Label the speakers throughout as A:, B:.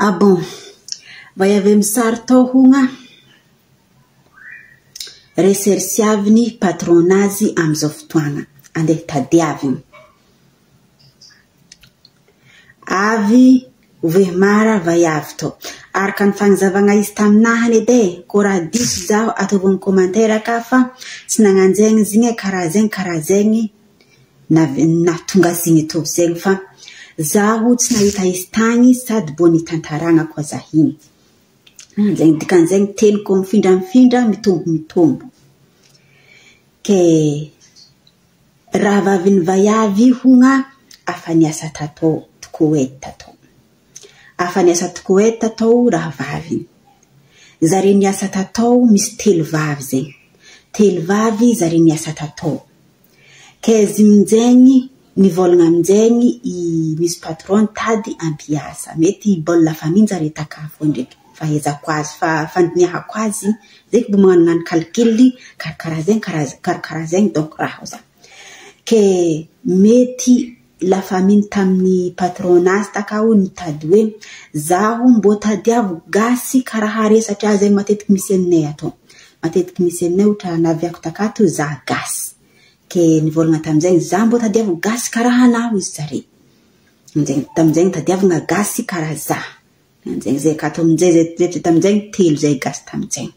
A: Ah bon, vaiavy amin'ny sary tao hogna recherche-aviny patron-nazy amin'izao fotoagna. Andeha tadiaviny. Avy Vohemara vaiavy tao. Araka ny fagnazavagna izy taminahany edy e, koa raha diso zaho ataovy amin'ny commentaire ka fa tsy nagnanjegny izy igny e, karaha zegny karaha zegny nahatonga azy igny ataovy zegny fa zaho tsy nahita izy tagny sady mbô nitantaragna koa zah igny. Zegny dikan'izegny teniko mifindra mifindra mitombo mitombo. Ke rahavavin'ny vaiavy hogna afa niasa tatô Koety tatô. Afa niasa Koety tatô rahavaviny. Zare niasa tatô misy telo vavy zegny. Telo vavy zare niasa tatô. Ke izy aminjegny nivôlagna aminjegny i misy patron nitady ampiasa. Mety baolina la famille zare takafo ndraiky fahaizako azy fa fandinihako azy zeky mbo magnanognano calcul karakaraha zegny karakaraha zegny donc raha za. Ke mety la famille tamin'ny patron-nazy takao nitady hoe zaho mbô tadiavo gasy karaha are satria zegny matetiky misy aminay atô. Matetiky misy aminay ohatra naviako takato za gasy. Ke nivôlagna tamin'izegny za mbô tadiavo gasy karaha anao izy zare. Aminjegny tamin'izegny tadiavagna gasy karaha za. Aminjegny zay akato aminjay zay tamin'izegny telo zay gasy tamin'izegny.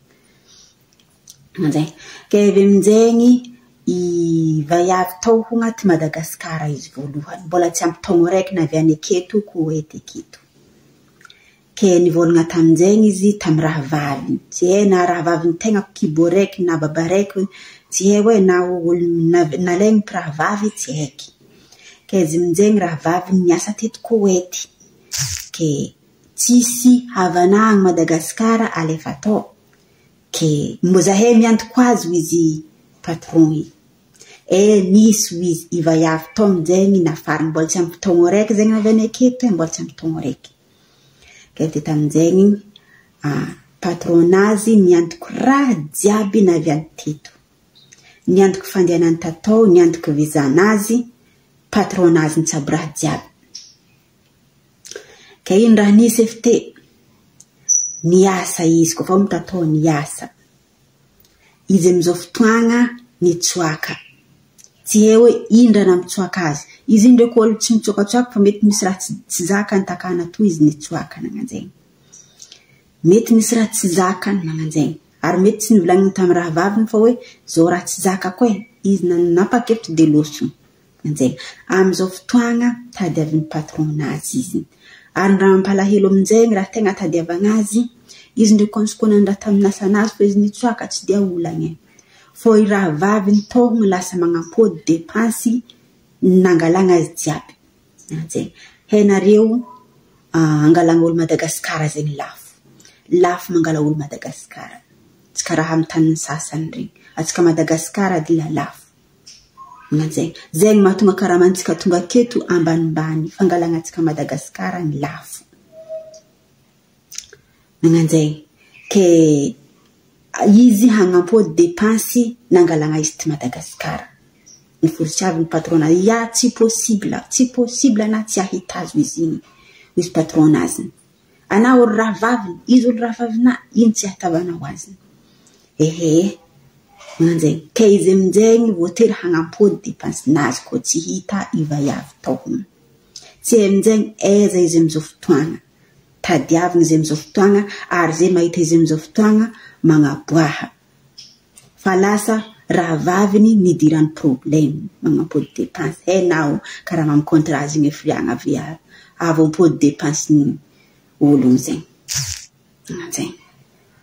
A: Aminjegny ke avy aminjegny i vaiavy tao hogna ty Madagasikara izy voalohany. Mbola tsy ampy taogno araiky naviany aketo Koety aketo. Ke nivôlagna tamin'izegny izy tamin'ny rahavaviny. Tsy hay na rahavaviny tegna kibo araiky na baba araiky tsy hay hoe na olo nalaigny mpirahavavy tsy haiky. Ke izy aminjegny rahavaviny niasa teto Koety. Ke tsisy havana agny Madagasikara alefa atao. Ke mbô zahay miantoko azy hoy izy patron io. E nisy hoy izy i vaiavy tao aminjegny nafarany mbola tsy ampy taogno araiky zegny naviany aketo e mbola tsy ampy taogno araiky. Ke de tamin'izegny patron-nazy niantoko raha jiaby naviany teto. Niantoko fandehanany tatao, niantoko visa-nazy, patron-nazy nitsabo raha jiaby. Ke ino raha nisy efa te? Niasa izy koa fa mitatao niasa. Izy amin'izao fotoagna nitsoaka. Tsy hay hoe ino raha nampitsoaka azy. Izy iny ndraiky olo tsy mitsoakatsoaka fa mety misy raha tsy zakany takana toy izy nitsoaka nagnanjegny. Mety misy raha tsy zakany nagnanjegny. Ary mety tsy nivolagniny tamin'ny rahavaviny fa hoe zao raha tsy zakako e. Izy nanapa-kevitra de lôsony. Anjegny. Amin'izao fotoagna tadiavin'ny patron-nazy izy. Ary ny raha mampalahelo aminjegny raha tegna tadiavagna azy, izy ndraiky koa nandraha tamin'ny asanazy fa izy nitsoaka tsy dia olagna e. Fô i rahavaviny tôgno lasa magnampôdy depensy nangalagna azy jiaby. Anjegny. Hainareo angalagna olo Madagasikara zegny lafo. Lafo mangala olo Madagasikara. Tsy karaha amin'ny tany sasany regny. Antsika Madagasikara de la lafo. Anjegny. Zegny mahatonga karamantsika tonga aketo ambanimbany. Fangalagna antsika Madagasikara ny lafo. Magnanjegny. Ke izy hagnampôdy depensy nangalagna izy ty Madagasikara. Ny forotsiavin'ny patron-nazy. Ya tsy possible, tsy possible na tsy ahita azy izy igny. Izy patron-nazy. Anao olo rahavaviny, izy olo rahavavina, ino tsy ahitavanao azy. Ehe. Magnanjegny. Ke izy aminjegny voatery hagnampôdy depense-nazy koa tsy hita i vaiavy tao. Tsy hay aminjegny aiza izy amin'izao fotoagna. Tadiavina izy amin'izao fotoagna ary zay mahita izy amin'izao fotoagna magnaboaha. Fa lasa rahavaviny nidirany problème magnampôdy dépense. Hainao karaha mamy contrat zegny firiagna avy avy ampôdy dépense-ny ologno zegny. Zegny.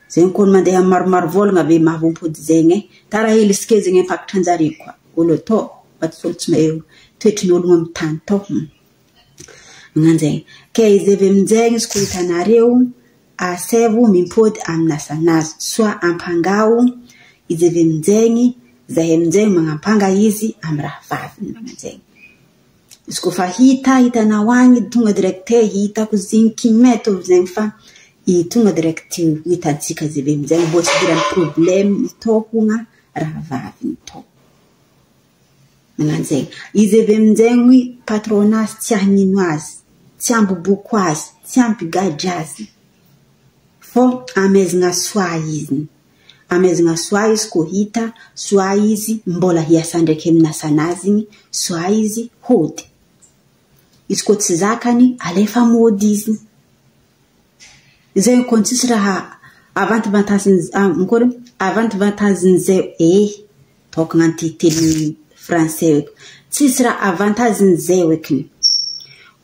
A: Zegny koa mandeha maromaro vôlagna avy mahavoampody zegny e. Tara hely izy ke zegny ampakatra anjare koa. Olo atao fa tsy olo tsy mahay toetrin'ologno amin'ny tany tao. Magnanjegny. Ke izy avy aminjegny izy koa hitanareo asaivo mimpody amin'ny asanazy. Soit ampangao izy avy aminjegny zahay aminjegny magnampanga izy amin'ny rahavaviny magnanjegny. Izy koa fa hita hitanao agny tonga direct hitako zinky mety zegny fa i tonga direct hitantsika izy avy aminjegny mbô tsy idirany problème itôhogna rahavaviny tao. Magnanjegny. Izy avy aminjegny patron-nazy tsy hagnino azy, tsy amboboko azy, Tsy hampigadra azy. Fô amaizagna soa izy. Amaizagna soa izy kô hita, soa izy mbola hiasa ndraiky amin'ny asanazy igny, soa izy hody. Izy koa tsy zakany, alefa mody izy. Zegny koa tsisy raha avantavantazin'ny avantavantazin'izay eh tokana ty teny français eky. Tsisy raha avantazin'izay ekiny.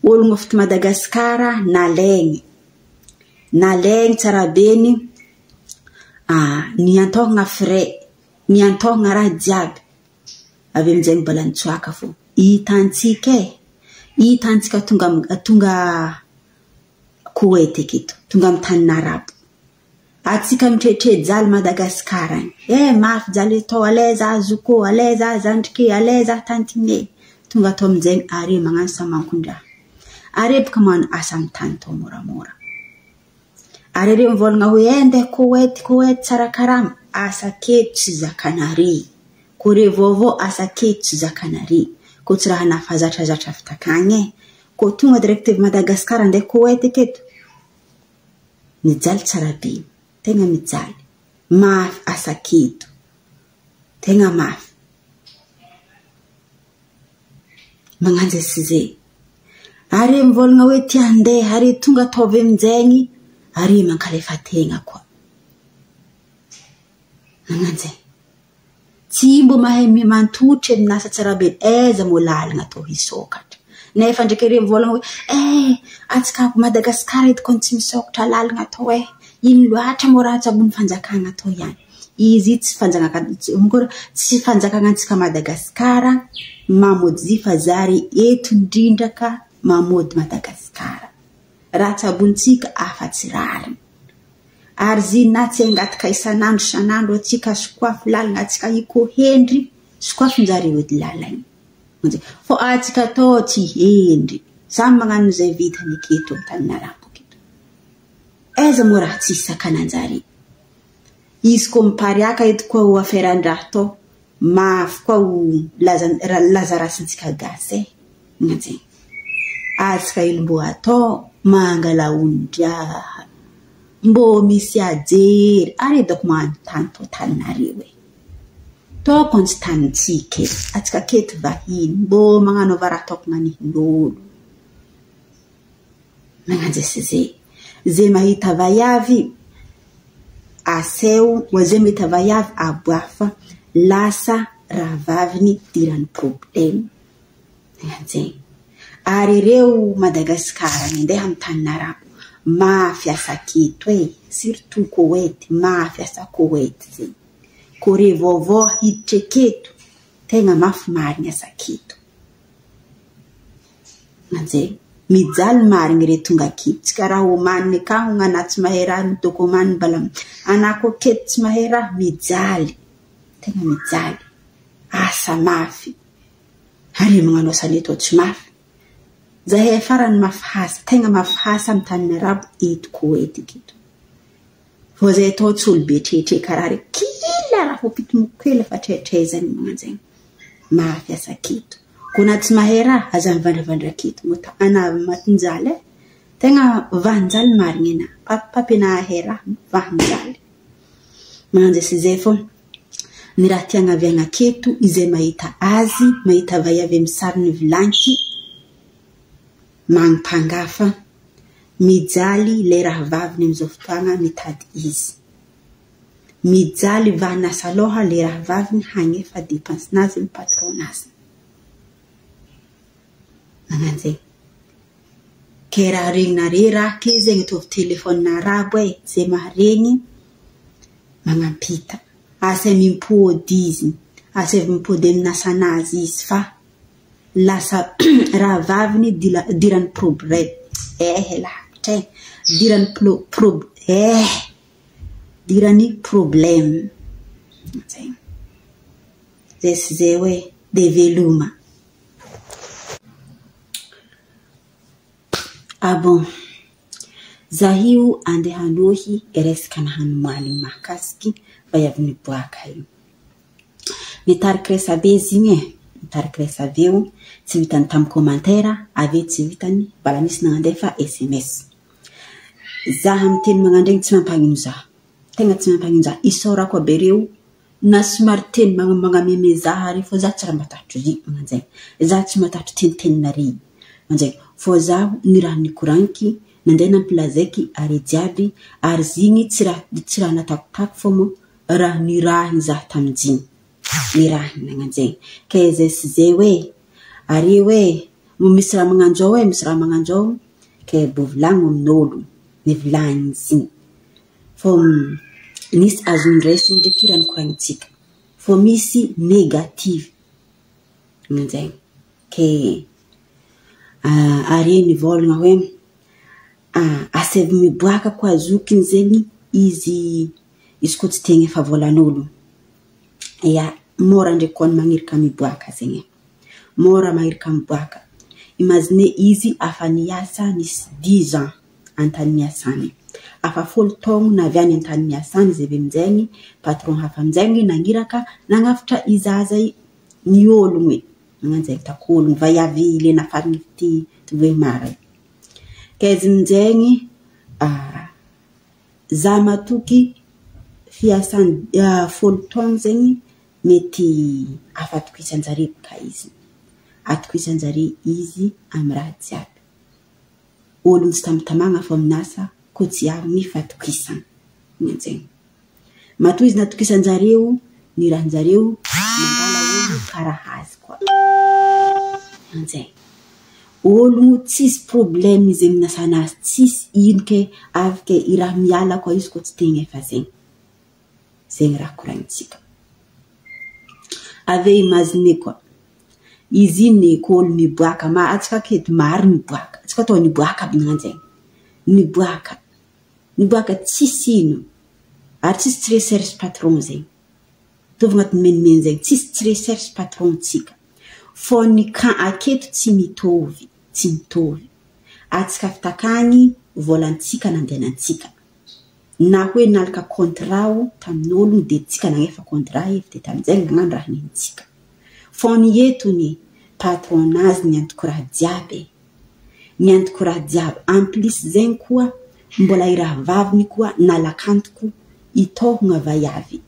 A: Ologno avy Madagasikara nalaigny. Nalaigny tsarabeny niantôhana frais, niantôhana raha jiaby. Avy amin'izay mbola nitsoaka fô. Hitantsika e, hitantsika tonga tonga Koety aketo, tonga amin'ny tanin'Arabo. Atsika mitrehitre jaly Madagasikara agny. Eh mafy jaly atao, alaiza zoko, alaiza zandrike, alaiza tantine. Tonga atao amin'izay are magnano samankon-draha. Are bôka magnano asa amin'ny tany tao moramora. Ary are mivolagna hoe eh andeha Koety, Koety tsara karama. Asa aketo tsy zakanare. Koa re vaovao asa aketo tsy zakanare. Koa tsy raha nafazatrazatra avy takagny e. Koa tonga direct avy Madagasikara andeha Koety aketo. Mijaly tsara be. Tegna mijaly. Mafy asa aketo. Tegna mafy. Magnanja sy zay. Ary mivolagna hoe ty andeha, ary tonga ataovy amin'izegny, ary mankalefa tegna koa. Magnanjay. Tsy mbo mahay mantotry amin'ny asa tsara be, aiza moa lalana atao hisokatra. Nefa ndraiky are mivolagna hoe eh antsika Madagasikara eto koa tsy misokatra lalana atao e. Ino loatra moa raha tsabon'ny fanjakana atao ihany. Izy tsy fanjakana tsy fanjakana antsika Madagasikara mamody fa zary eto indrindra ka mamody Madagasikara. Raha tsabontsika afa-tsy rariny. Ary zy na tsy angataka isan'andro isan'andro atsika sokoafy lalana atsika iko hendry sokoafin-jareo edy lalana. Fô atsika atao tsy hendry. Samy magnano izay vitany aketo amin'ny tanin'Arabo aketo. Aiza moa raha tsy sakananjare. Izy koa mipariaka eto koa ho aferan-draha tao. Mafy koa ho laza rasintsika gasy e. Magnanjegny. Atsika ilo mbô atao mangala ondraha. Mbô misy ajery. Ary dôko manontany tô taninareo e. Tokony tsy tanintsika e. Atsika aketo vahiny. Mbô magnanaova raha tokony anihin'olo. Magnanja sy zay. Zay mahita vaiavy aseho, zay mahita vaiavy aboafa lasa rahavaviny dirany problème. Magnanjegny. Ary ireo Madagasikara mandeha amin'ny tanin'Arabo mafy asa aketo e, surtout Koety, mafy asa Koety zegny. Koa re vaovao hiditra aketo, tegna mafy marigny asa aketo. Magnanjegny. Mijaly marigny re tonga aketo. Tsy karaha homaniny akagny anà tsy mahay raha midoko homaniny mbala anà koa aketo tsy mahay raha mijaly. Tegna mijaly. Asa mafy. Ary magnano asa eto tsy mafy. Zahay farany mafy asa, tegna mafy asa amin'ny tanin'Arabo eto Koety aketo. Fô zahay atao tsy olo be tretre karaha re. Kila raha fô pitomoko kely fa tretrezany magnanjegny. Mafy asa aketo. Koa na tsy mahay raha, aza mivandravandra aketo. Mota anà matinjaly e. Tegna vahinjaly marigny anà. Papy anà ahay raha vahinjaly. Magnanja sy zay fô. Ny raha tiagna aviagna aketo, izay mahita azy, mahita vaiavy amin'ny sariny vilanky, magnapangafa, mijaly ilay rahavaviny amin'izao fotoagna mitady izy. Mijaly vahin'asa alôha ilay rahavaviny hagnefa dépense-nazy ny patron-nazy. Magnanjay. Ke raha regninare raha ke zegny ataovy téléphone arabo e, zay maharegny magnampita. Asa mimpody izy, asa mimpody amin'ny asanazy izy fa lasa rahavaviny dirany problème. Eh lavitra e, dirany eh dirany problème. Zay. Zay sy zay hoe de veloma. Ah bon. Zaho io andeha hanohy resaka nahanomaly mahakasiky vaiavy niboaka io. Nitariky resabe izy igny e, nitariky resabe io, tsy vitany tamin'ny commentaire, avy eo tsy vitany mbola nisy nandefa SMS. Za miteny magnandregny tsy mampagnino za. Tegna tsy mampagnino za. Isaorako aby reo na somary teny magnameme za ary fô za tsy raha matahotro ry magnanjegny. Za tsy matahotro teniteninare magnanjegny. Fô zaho ny raha nikoragniky nandeha nampilazaiky are jiaby ary zigny tsy raha tsy raha natakotaky fô moa raha nirahiny za tamin'jigny. Nirahiny nagnanjegny. Ke zay sy zay hoe are hoe misy raha magnanjao e, misy raha magnanjao ke mbô volagno amin'olo nivolagny zigny. Fô nisy azony raisiny ndraiky raha nikoragnintsika. Fô misy négative magnanjegny. Ke are nivolagna hoe asaivo miboaka koa zokiny zegny izy izy koa tsy te hagnefa vôlan'olo. Ia, mora ndraiky koa ny magniraka miboaka zegny e. Mora magniraka miboaka. Imagine izy afa niasa nisy 10 ans an-tany niasany. Afa 10 taogno naviany an-tany niasany izy avy aminjegny, patron hafa aminjegny nagniraka nagnafatra i zaza i ny ologno e. Magnanjegny tako ologno vaiavy le nafariny ty Vohemar io. Ke izy aminjegny za matoky fiasany 10 taogno zegny mety afa atokisan-jare bôka izy. Atokisan-jare izy amy raha jiaby. Olo tsy tamitamagna fô amin'asa koa tsy avy ny fatokisana. Magnanjegny. Matoa izy natokisan-jareo, nirahin-jareo mangala olo karaha azy koa. Magnanjegny. Olo tsisy problème izy amin'ny asanazy, tsisy ino ke avy ke i raha miala koa izy koa tsy te hagnefa zegny. Zegny raha koragnintsika. Ave imagine koa, izy iny koa olo miboaka, antsika aketo maro miboaka, antsika atao niboaka aby nagnanjegny. Niboaka, niboaka tsisy ino, ary tsisy tsy recherche patron zegny. Mitovy agnatin'ny menimeny zegny, tsisy tsy recherche patron tsika. Fô ny cas aketo tsy mitovy, tsy mitovy. Antsika avy takagny vôlantsika nandehanantsika. Na hoe nalaka contrat tamin'olo de tsika nagnefa contrat edy de tamin'izay nagnano raha nentsika. Fô ny eto ny patron-nazy niantoko raha jiaby e. Niantoko raha jiaby. En plus zegny koa mbola i rahavaviny koa nalakantoko itôhogna vaiavy.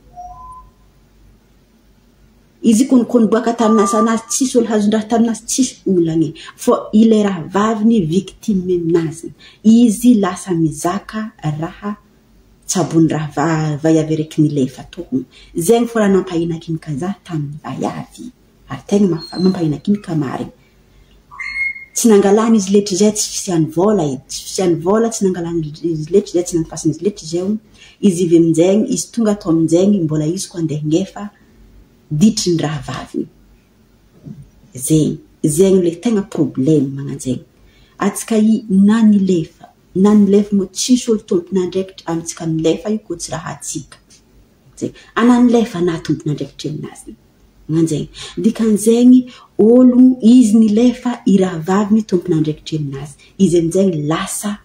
A: Izy koa koa niboaka tamin'asanazy tsisy olo hazon-draha taminazy tsisy olagna. Fô ilay rahavaviny victime aminazy. Izy lasa mizaka raha tsabon'ny raha vaiavy araiky nilefa tôhogno. Zegny fô raha nampahinakinika za tamin'ny vaiavy. Ary tegna mampahinakinika marigny. Tsy nangalany izy letry zay tsy fisian'ny vôla edy. Tsy fisian'ny vôla tsy nangalany izy letry zay tsy nandifasany izy letry zay. Izy ivy aminjegny, izy tonga atao aminjegny mbola izy koa andeha hagnefa ditry ny rahavaviny. Zegny, zegny le tegna problème magnanjegny. Antsika i na nilefa, na nilefa moa tsisy olo tompon'andraikitra amintsika milefa io koa tsy raha antsika. Zegny. Ana nilefa na tompon'andraikitra aminazy. Magnanjegny. Dikan'izegny olo izy nilefa i rahavaviny tompon'andraikitra aminazy. Izy aminjegny lasa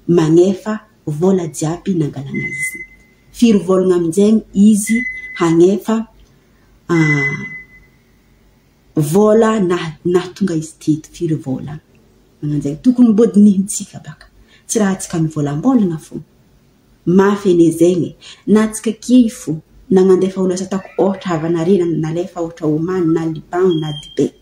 A: magnefa vôla jiaby nangalana izy. Firy vôlagna aminjegny izy hagnefa vôla nahatonga izy teto firy vôlagna. Magnanjegny. Tokony mbô dinihintsika baka. Tsy raha antsika mivôlambolagna fô. Mafy anie zegny. Na antsika kely fô nagnandefa olo asa ataoko ôhatra havanare nalefa ôhatra Oman na Liban na Dubai.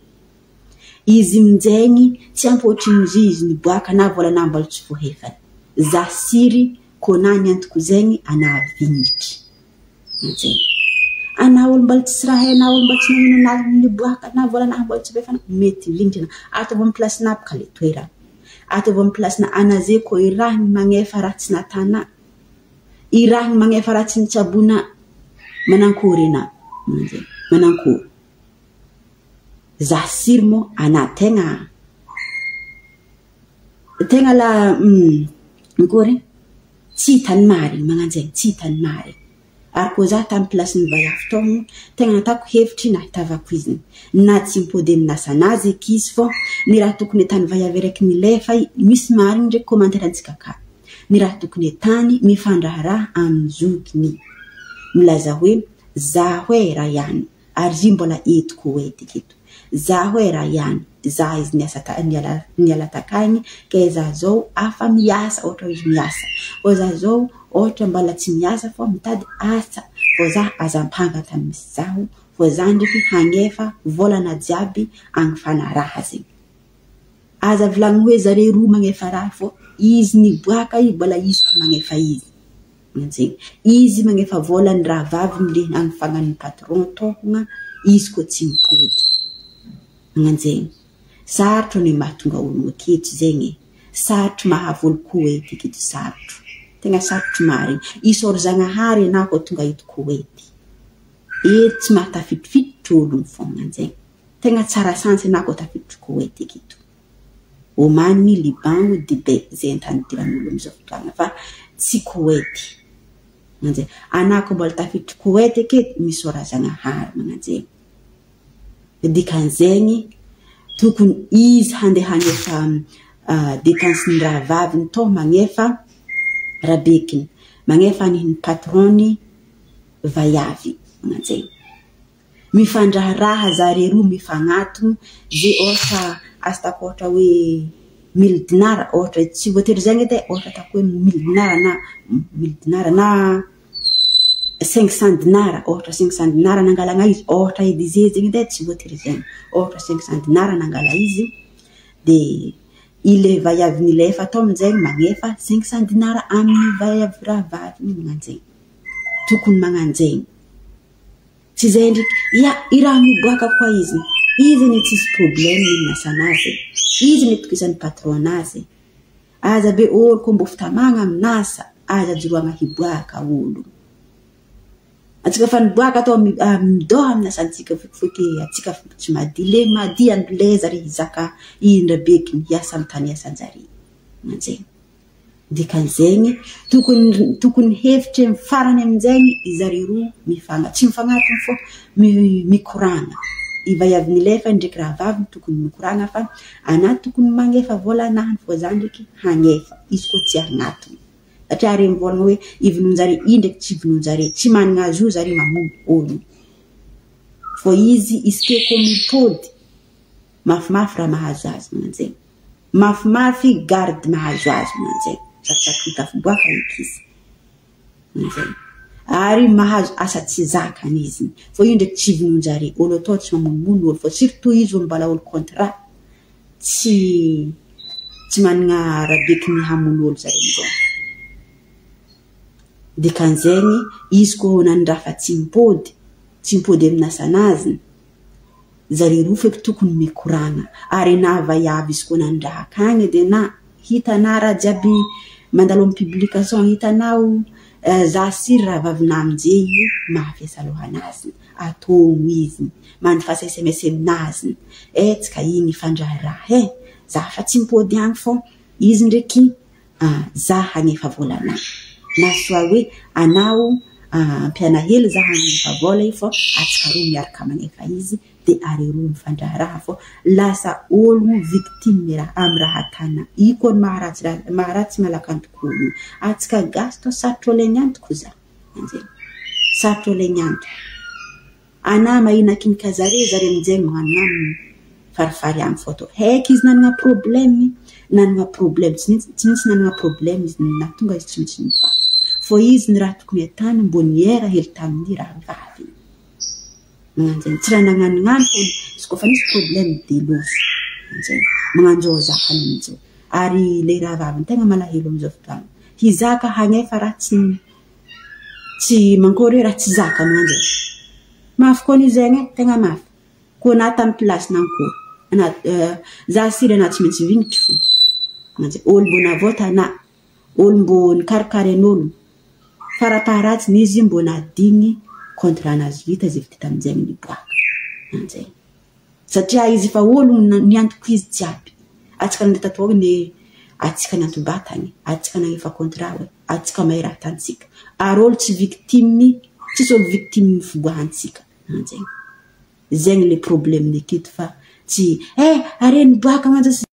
A: Izy aminjegny tsy ampy ohatrin'izy izy niboaka na vôlana mbola tsy voahefany. Za siry koa na niantoko zegny ana vingitry. Magnanjegny. Ana olo mbola tsisy raha hainao, olo mbola tsy nagnino na niboaka na vôlana mbola tsy voahefana mety vingitry ana. Ataovy amy place-na bôka le toerana. Ataovy amy place-na ana zay koa irahiny magnefa raha tsy natana. Irahiny magnefa raha tsy nitsabona. Manankory ana magnanjegny. Manankory. Za siry moa ana tegna tegna la akory tsy hitany marigny magnanjegny tsy hitany marigny. Ary koa za tamin'ny place-n'ny vaiavy tao tegna nataoko hevitry nahitavako izy. Na tsy mipody amin'asanazy eky izy fô ny raha tokony atany vaiavy araiky nilefa misy marigny ndraiky commentaire antsika ka. Ny raha tokony atany mifandraharaha amin'ny zokiny. Milaza hoe zaho e raha ihany ary izy mbola eto Koety aketo. Zaho e raha ihany, za izy niasa ta- niala niala takagny ke za zao afa miasa ohatra izy miasa. Fô za zao ohatra mbola tsy miasa fô mitady asa. Fô za aza ampanga tany misy zaho fô za ndraiky hagnefa vôlana jiaby agnifana raha zegny. Aza volagny hoe zare roa magnefa raha fô izy niboaka io mbola izy koa magnefa izy. Zegny. Izy magnefa vôla ny rahavaviny le agnifagnan'ny patron tôhogna, izy koa tsy mipody. Magnanjegny. Sarotro ny mahatonga ologno aketo zegny e. Sarotro mahavoly Koety aketo sarotro. Tegna sarotro marigny. Isaory Zagnahary anao koa tonga eto Koety. Eto tsy mahatafidifiditra ologno fô magnanjegny. Tegna tsara sansy anao koa tafiditra Koety aketo. Oman, Liban, Dubai zay an-tany idiran'olo amizao fotoagna fa tsy Koety. Magnanjegny. Anao koa mbola tafiditra Koety aketo misaora Zagnahary magnanjegny. Dikan'izegny tokony izy handeha hagnefa dépense-n'ny rahavaviny tô magnefa rabekiny, magnefa an'iny patron-ny vaiavy magnanjegny. Mifandraharaha zare roa mifagnatogno ze ôhatra azo ataoko ôhatra hoe mille dinara ôhatra tsy voatery zegny edy e, ôhatra ataoko hoe mille dinara na mille dinara na 500 dinara ôhatra 500 dinara nangalana izy ôhatra edy izy zegny edy e tsy voatery zegny ôhatra 500 dinara nangala izy de ile vaiavy nilefa atao aminjay magnefa 500 dinara amin'ny vaiavy rahavaviny magnanjegny. Tokony magnanjegny. Tsy zay ndraiky, ia, i raha miboaka koa izy. Izy anie tsisy problème ny asanazy. Izy ny itokisan'ny patron-nazy. Aza be olo koa mbô fitamagna amin'asa, aza joroagna hiboaka olo. Antsika fa niboaka atao midôha amin'ny asantsika fokifoky antsika tsy madio. Le madio andro zare hizaka indrabeky hiasa amin'ny tany iasan-jare. Magnanjegny. Dikan'izegny tokony tokony hevitry amin'ny farany amin'izegny zare roa mifagna tsy mifagnatony fô mikoragna. I vaiavy nilefa ndraiky rahavaviny tokony mikoragna fa anà tokony magnefa vôla anahy fô za ndraiky hagnefa izy koa tsy agnatony. Satria are mivôlagna hoe ivonon-jare i ndraiky tsy ivonon-jare, tsy manana zo zare mamono olo. Fô izy izy ke koa mipody mafimafy raha mahazo azy magnanjegny. Mafimafy garde mahazo azy magnanjegny. Sarotsarotra tafiboaka eky izy. Magnanjegny. Ary mahazo asa tsy zakany izy. Fô io ndraiky tsy vonon-jare. Olo atao tsy mamonomono olo fô surtout izy olo mbola olo contrat tsy tsy manana rabeky ny hamono olo zare amizay. Dikan'izegny izy koa nandrafa tsy mipody, tsy mipody amin'ny asanazy, zare roa feky tokony mikoragna. Ary na vaiavy izy koa nandraha akagny edy na hitanà raha jiaby mandalo amin'ny publication hitanao za siry rahavavina aminjay io mahafiasa lohanazy. Atôgno izy, mandefasa SMS aminazy. Etsika igny fandraharaha e, za fa tsy mipody agny fô izy ndraiky za hagnefa vôlanahy. Na soit hoe anao ampiana hely za hagnefa vôla io fô antsika roa miaraka magnefa izy de are roa mifandraharaha fô lasa ologno victime raha amy raha atana. Io koa ny maharatsy raha maharatsy malaka antoko ologno. Antsika gasy tô sarotro alaigny antoko za. Anjegny. Sarotro alaigny antoko. Anà mahinakinika zare, zare aminjay magnanognano farifary agny fô tô. Haiky izy nanana problème, nanana problème tsy maintsy tsy maintsy nanana problème izy nahatonga izy tsy maintsy niboaka. Fô izy ny raha tokony atany mbô niera hely tamin'ny rahavaviny. Magnanjegny. Tsy raha nagnanognano fô izy koa fa nisy problème de loso. Magnanjegny. Magnanjao zakany aminjao. Ary le rahavaviny tegna malahelo amizao fotoagna. Hizaka hagnefa raha tsy tsy mankôry hoe raha tsy zaka magnanjegny. Mafy koa an'io zegny e, tegna mafy. Koa na tamin'ny place nankory. Ana za siry anà tsy maintsy vignitry fô. Magnanjegny. Olo mbô navôta anà, olo mbô nikarikarain'olo. Farapaharatsiny izy mbô nahadigny contrat-nazy vita izy avy tamin'izay niboaka. Magnanjegny. Satria izy efa olo niantoko izy jiaby. Antsika nandeha tato ny antsika nianto-batany, antsika nagnefa contrat hoe, antsika mahay raha atantsika. Ary olo tsy victime, tsisy olo victime fiboahantsika. Magnanjegny. Zegny le problème aketo fa tsy eh are niboaka manjary.